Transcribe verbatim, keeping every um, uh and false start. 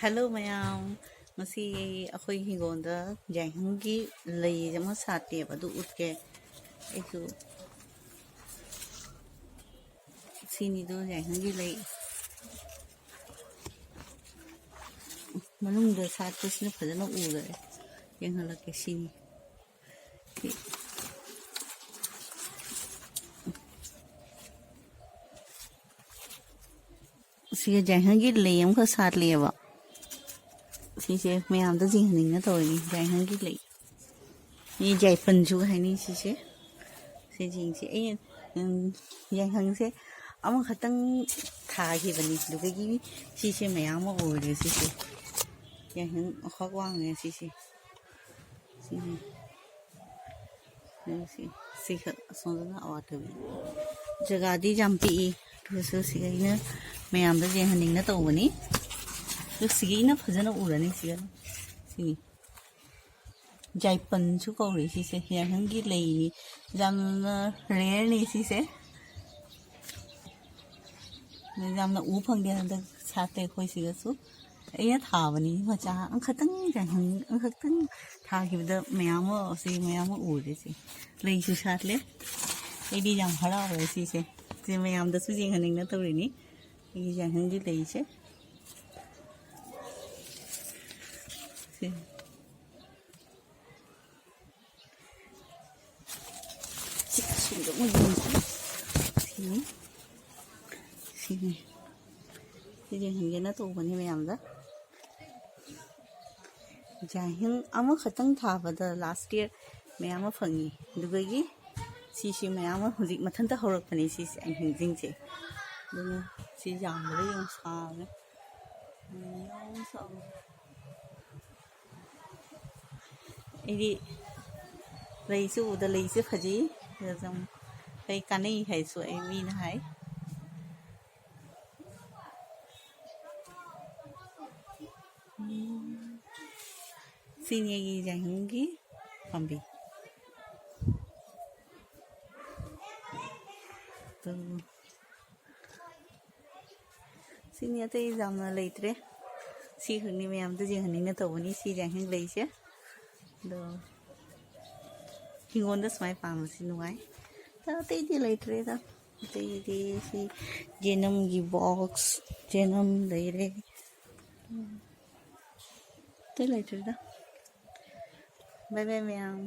Hello ꯃꯌꯥꯝ, ꯉꯁꯤ ꯑꯩꯈꯣꯏ ꯍꯤꯡꯒꯣꯜꯗ ꯌꯥꯏꯉꯪꯒꯤ ꯂꯩ ꯑꯃ ꯁꯥꯠꯂꯦꯕ, ꯑꯗꯨ ꯎꯠꯀꯦ꯫ ꯑꯩꯁꯨ ꯁꯤꯅꯤꯗꯣ ꯌꯥꯏꯉꯪꯒꯤ ꯂꯩ ꯃꯅꯨꯡꯗ ꯁꯥꯠꯄꯁꯤꯅ ꯐꯖꯅ ꯎꯔꯦ, ꯌꯦꯡꯍꯜꯂꯛꯀꯦ꯫ ꯁꯤꯅꯤ꯫ ꯁꯤꯒ ꯌꯥꯏꯉꯪꯒꯤ ꯂꯩ ꯑꯃꯈꯛ ꯁꯥꯠꯂꯤꯑꯕ꯫ ꯁꯤꯁꯦ ꯃꯌꯥꯝꯗ ꯌꯦꯡꯍꯟꯅꯤꯡꯅ ꯇꯧꯔꯤꯅꯤ, ꯌꯥꯏꯉꯪꯒꯤ ꯂꯩ꯫ ꯃꯤ ꯌꯥꯏꯄꯟꯁꯨ ꯍꯥꯏꯅꯩ ꯁꯤꯁꯦ꯫ ꯁꯤꯁꯤꯡꯁꯦ ꯑꯩꯅ, ꯎꯝ, ꯌꯥꯏꯉꯪꯁꯦ ꯑꯃꯈꯛꯇꯪ ꯊꯥꯈꯤꯕꯅꯤ, ꯑꯗꯨꯗꯒꯤ ꯁꯤꯁꯦ ꯃꯌꯥꯝ ꯑꯃ ꯑꯣꯏꯔꯦ꯫ ꯁꯤꯁꯦ ꯌꯥꯏꯉꯪ ꯑꯩꯈꯣꯏ ꯋꯥꯡꯉꯦ ꯁꯤꯁꯦ꯫ ꯁꯤꯅꯤ꯫ ꯁꯤ, ꯁꯤꯈꯛ ꯑꯁꯣꯝꯗꯅ ꯑꯋꯥꯊꯕꯤ꯫ ꯖꯒꯥꯗꯤ ꯌꯥꯝ ꯄꯤꯛꯏ, ꯑꯗꯨꯁꯨ ꯁꯤꯒ ꯑꯩꯅ ꯃꯌꯥꯝꯗ ꯌꯦꯡꯍꯟꯅꯤꯡꯅ ꯇꯧꯕꯅꯤ꯫ ꯑꯗꯨ ꯁꯤꯒ ꯑꯩꯅ ꯐꯖꯅ ꯎꯔꯅꯤ ꯁꯤꯒ꯫ ꯁꯤꯅꯤ꯫ ꯖꯥꯏꯄꯟꯁꯨ ꯀꯧꯔꯦ ꯁꯤꯁꯦ, ꯌꯥꯏꯉꯪꯒꯤ ꯂꯩꯅꯤ꯫ ꯌꯥꯝꯅ ꯔꯦꯌꯔꯅꯤ ꯁꯤꯁꯦ꯫ ꯌꯥꯝꯅ ꯎ ꯐꯪꯗꯦ ꯍꯟꯗꯛ ꯁꯥꯠꯇꯦ ꯑꯩꯈꯣꯏ ꯁꯤꯒꯁꯨ꯫ ꯑꯩꯅ ꯊꯥꯕꯅꯤ ꯃꯆꯥ ꯑꯃꯈꯛꯇꯪ, ꯌꯥꯏꯉꯪ ꯑꯃꯈꯛꯇꯪ ꯊꯥꯈꯤꯕꯗ ꯃꯌꯥꯝ ꯑꯃ, ꯁꯤ ꯃꯌꯥꯝ ꯑꯃ ꯎꯔꯦ ꯁꯤ꯫ ꯂꯩꯁꯨ ꯁꯥꯠꯂꯦ꯫ ꯑꯩꯗꯤ ꯌꯥꯝ ꯍꯔꯥꯎꯋꯦ ꯁꯤꯁꯦ꯫ ꯁꯤ ꯃꯌꯥꯝꯗꯁꯨ ꯌꯦꯡꯍꯟꯅꯤꯡꯅ ꯇꯧꯔꯤꯅꯤ꯫ ꯑꯩꯒꯤ ꯌꯥꯏꯉꯪꯒꯤ ꯂꯩꯁꯦ꯫ ꯁꯤ꯫ ꯁꯤ ꯑꯁꯤꯗ ꯑꯃꯨꯛ ꯌꯦꯡꯁꯤ꯫ ꯁꯤꯅꯤ꯫ ꯁꯤꯅꯤ꯫ ꯁꯤ ꯌꯦꯡꯍꯟꯒꯦꯅ ꯇꯧꯕꯅꯤ ꯃꯌꯥꯝꯗ꯫ ꯌꯥꯏꯉꯪ ꯑꯃꯈꯛꯇꯪ ꯊꯥꯕꯗ last year ꯃꯌꯥꯝ ꯑꯃ ꯐꯪꯉꯤ꯫ ꯑꯗꯨꯗꯒꯤ ꯁꯤꯁꯤ ꯃꯌꯥꯝ ꯑꯃ ꯍꯧꯖꯤꯛ ꯃꯊꯟꯇ ꯍꯧꯔꯛꯄꯅꯤ ꯁꯤꯁꯦ ꯌꯥꯏꯉꯪꯁꯤꯡꯁꯦ꯫ ꯑꯗꯨꯅ ꯁꯤ ꯌꯥꯝꯕꯗ ꯌꯥꯝ ꯁꯥꯡꯉꯦ꯫ ꯌꯥꯝ ꯁꯥꯡꯉꯦ꯫ ꯑꯩꯗꯤ ꯂꯩꯁꯦ ꯎꯕꯗ ꯂꯩꯁꯦ ꯐꯖꯩ, ꯑꯗꯨꯗ ꯑꯗꯨꯝ ꯑꯩ ꯀꯥꯟꯅꯩ ꯍꯥꯏꯁꯨ ꯑꯩ ꯃꯤꯅ ꯍꯥꯏ꯫ ꯁꯤꯅꯤ ꯑꯩꯒꯤ ꯌꯥꯏꯉꯪꯒꯤ ꯄꯥꯝꯕꯤ꯫ ꯑꯗꯨ ꯁꯤꯅꯤ, ꯑꯇꯩ ꯌꯥꯝꯅ ꯂꯩꯇ꯭ꯔꯦ꯫ ꯇꯤ ꯈꯛꯅꯤ ꯃꯌꯥꯝꯗ ꯌꯦꯡꯍꯟꯅꯤꯡꯅ ꯇꯧꯕꯅꯤ ꯁꯤ ꯌꯥꯡꯍꯤꯡ ꯂꯩꯁꯦ꯫ ꯑꯗꯣ ꯍꯤꯡꯒꯣꯜꯗ ꯁꯨꯃꯥꯏꯅ ꯄꯥꯝꯕꯁꯤ ꯅꯨꯡꯉꯥꯏ꯫ ꯑꯗꯣ ꯑꯇꯩꯗꯤ ꯂꯩꯇ꯭ꯔꯦꯗ꯫ ꯑꯇꯩꯗꯤ ꯁꯤ ꯖꯦꯅꯝꯒꯤ ꯕꯣꯛꯁ, ꯖꯦꯅꯝ ꯂꯩꯔꯦ꯫ ꯎꯝ꯫ ꯑꯇꯩ ꯂꯩꯇ꯭ꯔꯦꯗ꯫ ꯕꯥꯏ ꯕꯥꯏ ꯃꯌꯥꯝ꯫